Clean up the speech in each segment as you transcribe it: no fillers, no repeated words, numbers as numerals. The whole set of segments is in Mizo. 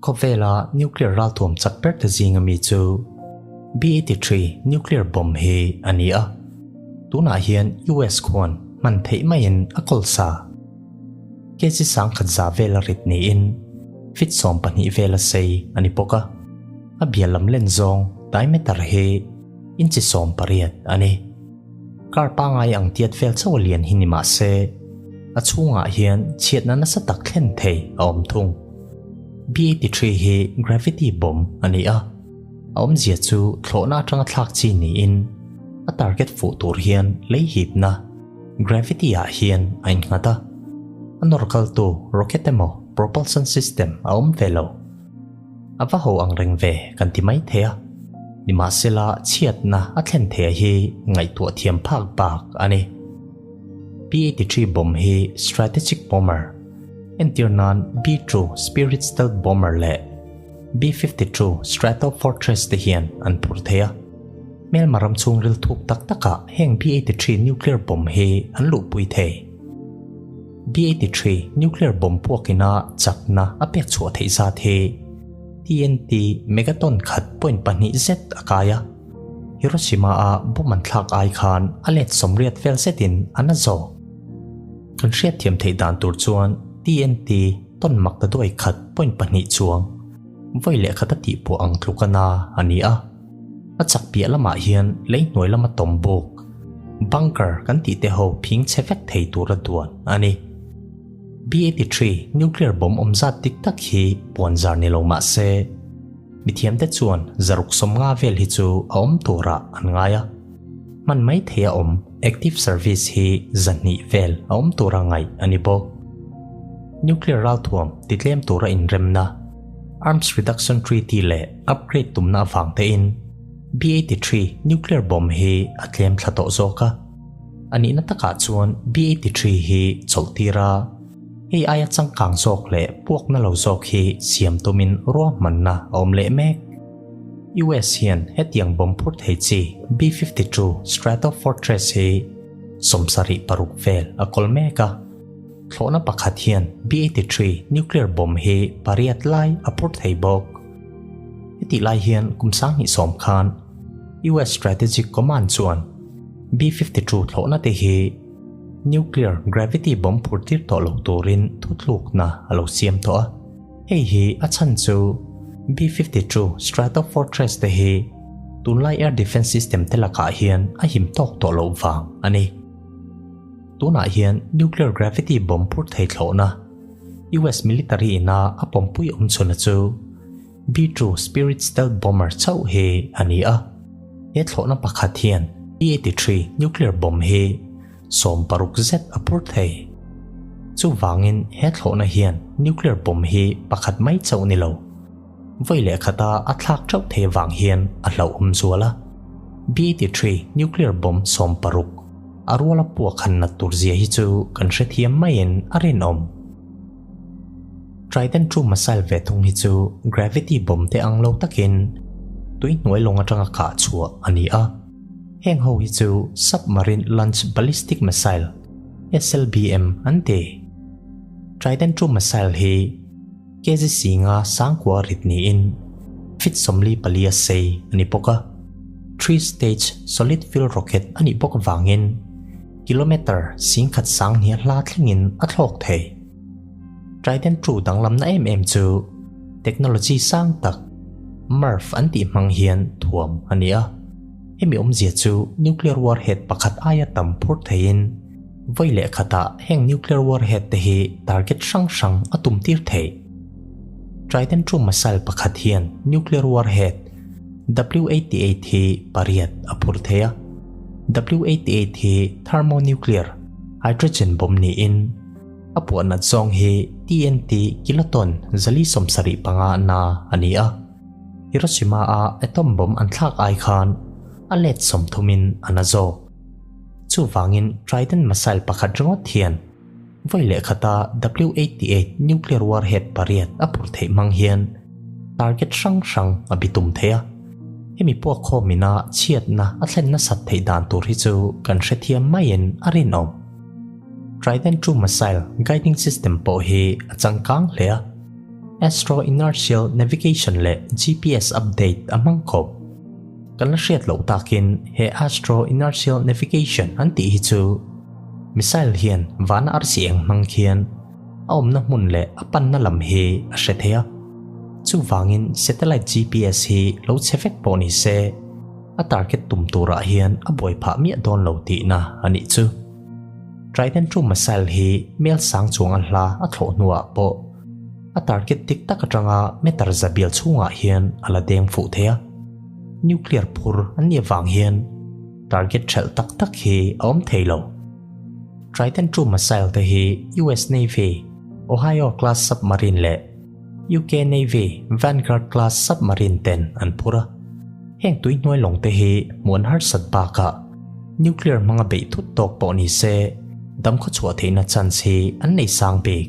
Khawvela nuclear ralthuam chak ber te zinga mi chu B-83 nuclear bomb hi a ni a, tunah hian US khuan hman theih maiin a kawl sa. Kg 10,000 za vela rit niin feet 12 vela sei a ni bawk a, a bial lam len zawng diameter hi inchi 18 a ni. Car pangai ang tiat vel chauh a lian hi ni mah se, a chhungah hian chhiatna nasa tak thlen thei a awm thung. B-83 hi gravity bomb a ni a, a awmzia chu thlawhna atanga thlak chi niin a target fuh tur hian lei hipna, gravity, ah hian a innghat a, a nawr kaltu rocket emaw propulsion system a awm ve lo. A va ho ang reng ve kan ti mai thei a, nimahsela chhiatna a thlen theia hi ngaihtuah thiam phak bak a ni. B-83 bomb hi strategic bomber, entir nan B-2 Spirit stealth bomber leh B-52 Stratofortress te hian an phur thei a. Hmelma ram chhungril thuk tak takah heng B-83 nuclear bomb hi an luhpui thei. B-83 nuclear bomb puakina chakna a pek chhuah theih zat hi TNT megaton khat point pahnih zet a kai a. Hiroshima-a bomb an thlak ai khan a let 80 vel zetin a na zawk. Kan hriatthiam theih dan tur chuan TNT ton mak ta duai khat point pahnih chuang vawi leh khat a tihpawh ang tluk a na a ni a. A chak piah lamah hian lei hnuai lama tawm buk, bunker, kan tih te ho phing chhe vek thei tura duan a ni. B-83 nuclear bomb awm zat dik tak hi puan zar ni lo mah se, mithiamte chuan zaruk 50 vel hi chu a awm turah an ngai a. Hman mai thei a awm active service hi 200 vel a awm tura ngaih a ni bawk. Nuclear ralthuam titlem tura inremna, Arms Reduction Treaty leh upgrade tumna avang tein B-83 nuclear bomb hi a tlem thla tawh zawk a. A nihna takah chuan B-83 hi chawlhtir a, hei aia changkang zawk leh puakna lo zawk hi siam tumin ruahmanna a awm leh mek. US hian hetiang bomb phur thei chi B-52 Stratofortress hi 76 vel a kawl mek a. Thlawhna pakhat hian B-83 nuclear bomb hi pariat lai a phur thei bawk. Hetih lai hian kum 2010 khan US Strategic Command chuan B-52 thlawhna te hi nuclear gravity bomb phur tir tawh lo turin thutlukna a lo siam tawh a. Hei hi a chhan chu B-52 Stratofortress te hi tunlai air defense system te lakah hian a him tawk tawh loh vang a ni. Tunah hian nuclear gravity bomb phur thei thlawhna US military ina a pawmpui awm chhuna chu B-2 Spirit stealth bomber chauh hi a ni a. He thlawhna pakhat hian B-83 nuclear bomb hi 60 zet a phur thei. Chuvangin he thlawhna hian nuclear bomb hi pakhat mai chauh ni lo, vawi leh khata a thlak theuh thei avang hian a hlauhawm zual a. B-83 nuclear bomb 60 a ruala puak han nat tur zia hi chu kan hrethiam maiin a rinawm. Trident II missile ve thung hi chu gravity bomb te ang lo takin tui hnuai lawng atanga kah chhuah a ni a. Heng ho hi chu Submarine Launch Ballistic Missile, SLBM, an ti. Trident II missile hi kg 9 sangkua rit niin feet 44 a sei a ni bawk a. Three stage solid fuel rocket a nih bawk vangin kilometer 10,000 sang hnia hla thlengin a thlawk thei. Trident II danglamna em em chu technology sang tak MIRV an tih hmang hian thuam a ni a. Hemi awmzia chu nuclear warhead pakhat aia tam phur theiin vawi leh khatah heng nuclear warhead te hi target hrang hrang a tum tir thei. Trident II missile pakhat hian nuclear warhead W-88 hi pariat a phur thei a. W-88 hi thermonuclear hydrogen bomb niin a puah nat zawng hi TNT kiloton 475 na a ni a. Hiroshima-a atom bomb an thlak ai khan a let 30in a na zawk. Chuvangin Trident missile pakhat ringawt hian vawi leh khata W-88 nuclear warhead pariat a phur theih hmang hian target hrang hrang a bitum thei a. Hemi puak khawmina chhiatna a thlen nasat theih dan tur hi chu kan hrethiam maiin a rinawm. Trident II missile guiding system pawh hi a changkang hle a. Astro-Inertial Navigation leh GPS update a hmang khawp. Kan la hriat loh takin he Astro-Inertial Navigation an tih hi chu missile hian vana arsi eng hmang khian a awmna hmun leh a panna lam hi a hre thei a. Chuvangin satellite GPS hi lo chhe vek pawh ni se, a target tum turah hian a buai phah miah dawn lo tihna a nih chu. Trident II missile hi mel sang chuang a hla a thlawh hnuah pawh a target dik tak atanga meter za bial chhungah hian a la deng fuh thei a. Nuclear phur an nih avang hian target hrelh tak tak hi a awm thei lo. Trident II missile te hi US Navy Ohio class submarine leh UK Navy Vanguard class submarine ten an phur a. Heng tui hnuai lawng te hi hmuan harsat bakah nuclear hmanga beih thut tawk pawh ni se dam khaw chhuah theihna chance hi an nei sang bik.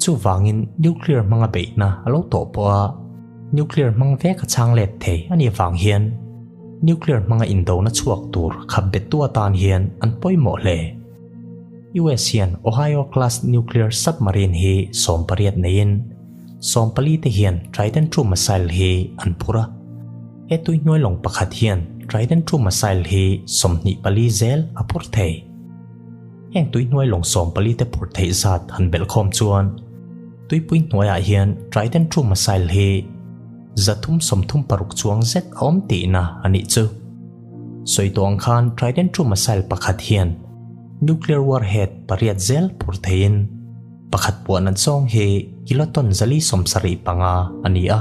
Chuvangin nuclear hmanga beihna a lo tawh pawh a, nuclear hmang vek a chhang let thei a nih avang hian nuclear hmanga indona chhuak tur khap bettu atan hian an pawimawh hle. US hian Ohio class nuclear submarine hi 18 neiin 14 te hian Trident II missile hi an phur a. He tui hnuai lawng pakhat hian Trident II missile hi 24 zel a phur thei. Heng tui hnuai lawng 14 te phur theih zat han belhkhawm chuan tuipui hnuaiah hian Trident II missile hi 336 chuang zet a awm tihna a nih chu. Sawi tawh ang khan Trident II missile pakhat hian nuclear warhead pariat zel phur theiin pakhat puah nat zawng hi kiloton 475 a ni a.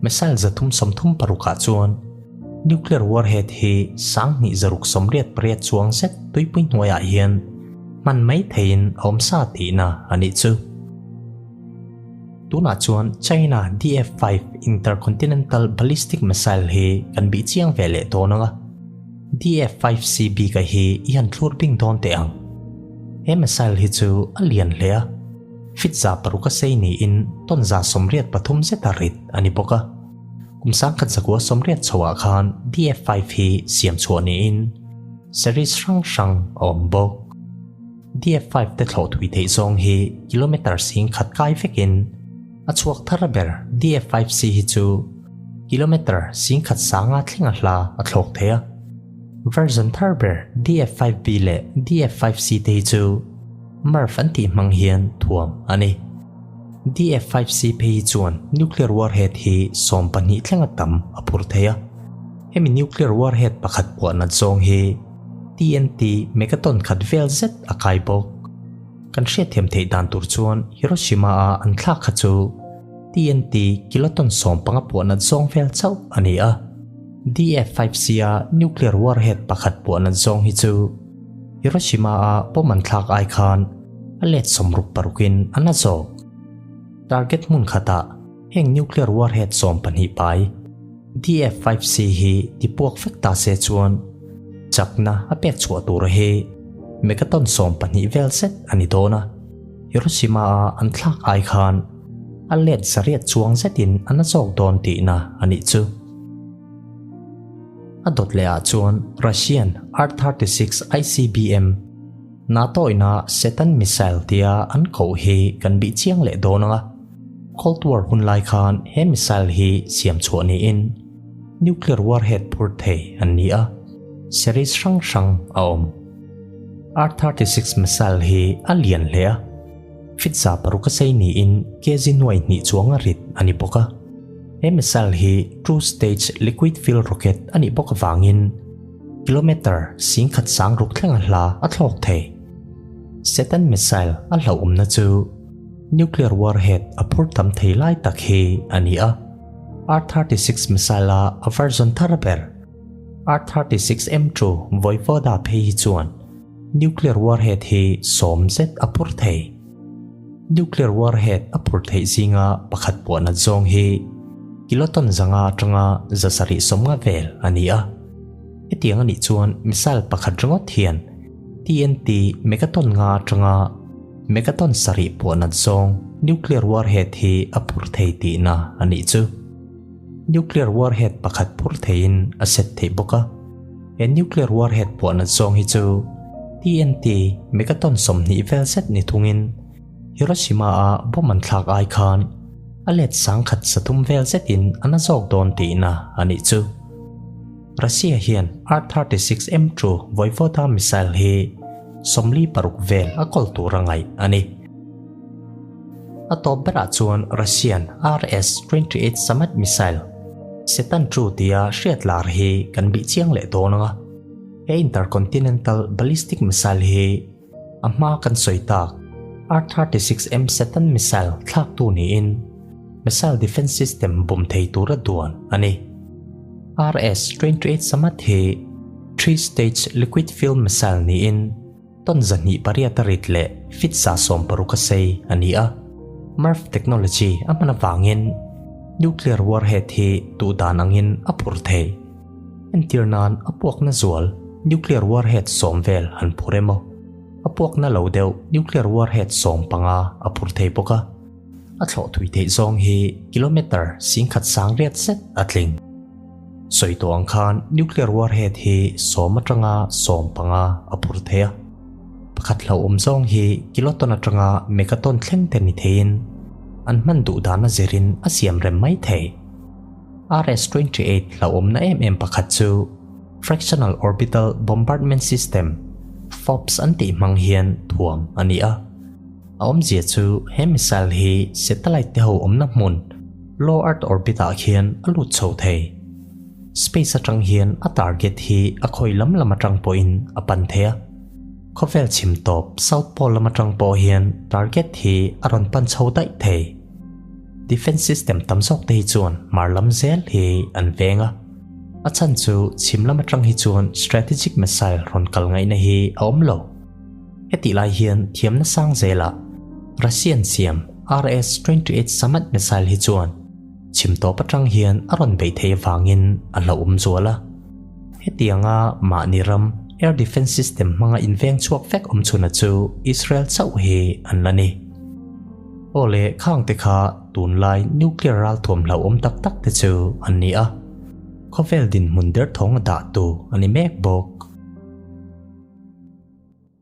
Missile 336 ah chuan nuclear warhead hi 2688 chuang zet tuipui hnuaiah hian hman mai theiin a awm sa tihna a nih chu. Tunah chuan China DF-5 Intercontinental Ballistic Missile hi kan bih chiang ve leh dawn ang a. DF-5C bika hi i han thlur bing dawn teh ang. He missile hi chu a lian hle a, feet 600 a sei niin ton 183 zeta rit a ni bawk a. Kum 1980 chhoah khan DF-5 hi siam chhuah niin series hrang hrang a awm bawk. DF-5 te thlawh thui theih zawng hi kilometer 10,000 kai vekin a chhuak thar ber DF-5C hi chu kilometer 10,000 sanga thlenga hla a thlawk thei a. Version thar ber DF-5B leh DF-5C te hi chu MIRV an tih hmang hian thuam a ni. DF-5C phei hi chuan nuclear warhead hi 12 thlenga tam a phur thei a. Hemi nuclear warhead pakhat puah nat zawng hi TNT megaton khat vel zet a kai bawk. Kan hriatthiam theih dan tur chuan Hiroshima a an thlak kha chu TNT kiloton 15 puah nat zawng vel chauh a ni a. DF-5C a nuclear warhead pakhat puah nat zawng hi chu Hiroshima a bomb an thlak ai khan a let 66 in a na zawk. Target hmun khatah heng nuclear warhead 12 pai DF-5C hi tipuak vek ta se chuan chakna a pek chhuah tur hi megaton 12 vel zet a ni dawn a. Hiroshima a an thlak ai khan a let 800 chuang zetin a na zawk dawn tihna a nih chu. A dawt lehah chuan Russian R-36 ICBM NATO ina Satan missile tia an koh hi kan bih chiang leh dawn ang a. Cold War hun lai khan he missile hi siam chhuah niin nuclear warhead phur thei an ni a, series hrang hrang a awm. R-36 missile hi a lian hle a, feet 600 a sei niin kg 200 chuang a rit a ni bawk a. He missile hi two stage liquid fuel rocket a nih bawk avangin kilometer 10,000 sang ruk thlenga hla a thlawk thei. Satan missile a hlauhawmna chu nuclear warhead a phur tam thei lai tak hi a ni a. R-36 missile a a version thar ber R-36 M2 Voivoda phei hi chuan nuclear warhead hi 10 zet a phur thei. Nuclear warhead a phur theih zinga pakhat puah nat zawng hi kiloton 500 atanga 750 vel a ni a. Hetiang a nih chuan missile pakhat ringawt hian TNT megaton 5 atanga megaton 7 puah nat zawng nuclear warhead hi a phur thei tihna a nih chu. Nuclear warhead pakhat phur theiin a set theih bawk a. He nuclear warhead puah nat zawng hi chu TNT megaton 20 vel zet ni thungin Hiroshima a bomb an thlak ai khan A let 10,000 sathum vel zetin a na zawk dawn tihna a nih chu. Russia hian R-36M2 Voevoda missile hi 46 vel a kawl tur a ngaih a ni. A tawp berah chuan Russian RS-28 Samat missile, Setan 2 tia hriat lar hi kan bih chiang leh dawn ang a. He intercontinental ballistic missile hi a hma kan sawi tak R-36M Setan missile thlaktu niin missile defense system bum thei tura duan a ni. RS-28 Samat hi three-stage liquid-fuel missile niin Ton 208 a rit leh feet 160 a sei a ni a. MIRV technology a hman avangin nuclear warhead hi duh dan angin a phur thei. Entir nan a puakna zual nuclear warhead 10 vel han phur emaw, a puakna lo deuh nuclear warhead 15 a phur thei bawk a. A thlawh thui theih zawng hi kilometer 10,000 sang riat zet a tling. Sawi tawh ang khan nuclear warhead hi 10 atanga 15 a phur thei a. Pakhat hlauhawm zawng hi kiloton atanga megaton thleng te ni theiin an hman duh dan a zirin a siam rem mai thei. RS-28 hlauhawmna em em pakhat chu Fractional Orbital Bombardment System, FOBS an tih hmang hian thuam a ni a. A awmzia chu he missile hi satellite te ho awmna hmun low earth orbit ah khian a lut chho thei. Space atang hian a target hi a khawi lam lam atang pawhin a pan thei a. Khawvel chhim tawp South Pole lam atang pawh hian target hi a rawn pan chho daih thei. Defense system tam zawk te hi chuan hmar lam zel hi an veng a. A chhan chu chhim lam atang hi chuan strategic missile rawn kal ngaihna hi a awm lo. Hetih lai hian thiamna sang zelah Russian siam RS-28 Samat missile hi chuan chhim tawp atang hian a rawn beih theih avangin a hlauhawm zual a. Hetianga mahni ram air defense system hmanga inveng chhuak vek awm chhuna chu Israel chauh hi an la ni. Aw le khangte kha tunlai nuclear ralthuam hlauhawm tak tak te chu an ni a. Khawvel dinhmun derthawng a dahtu a ni mek bawk.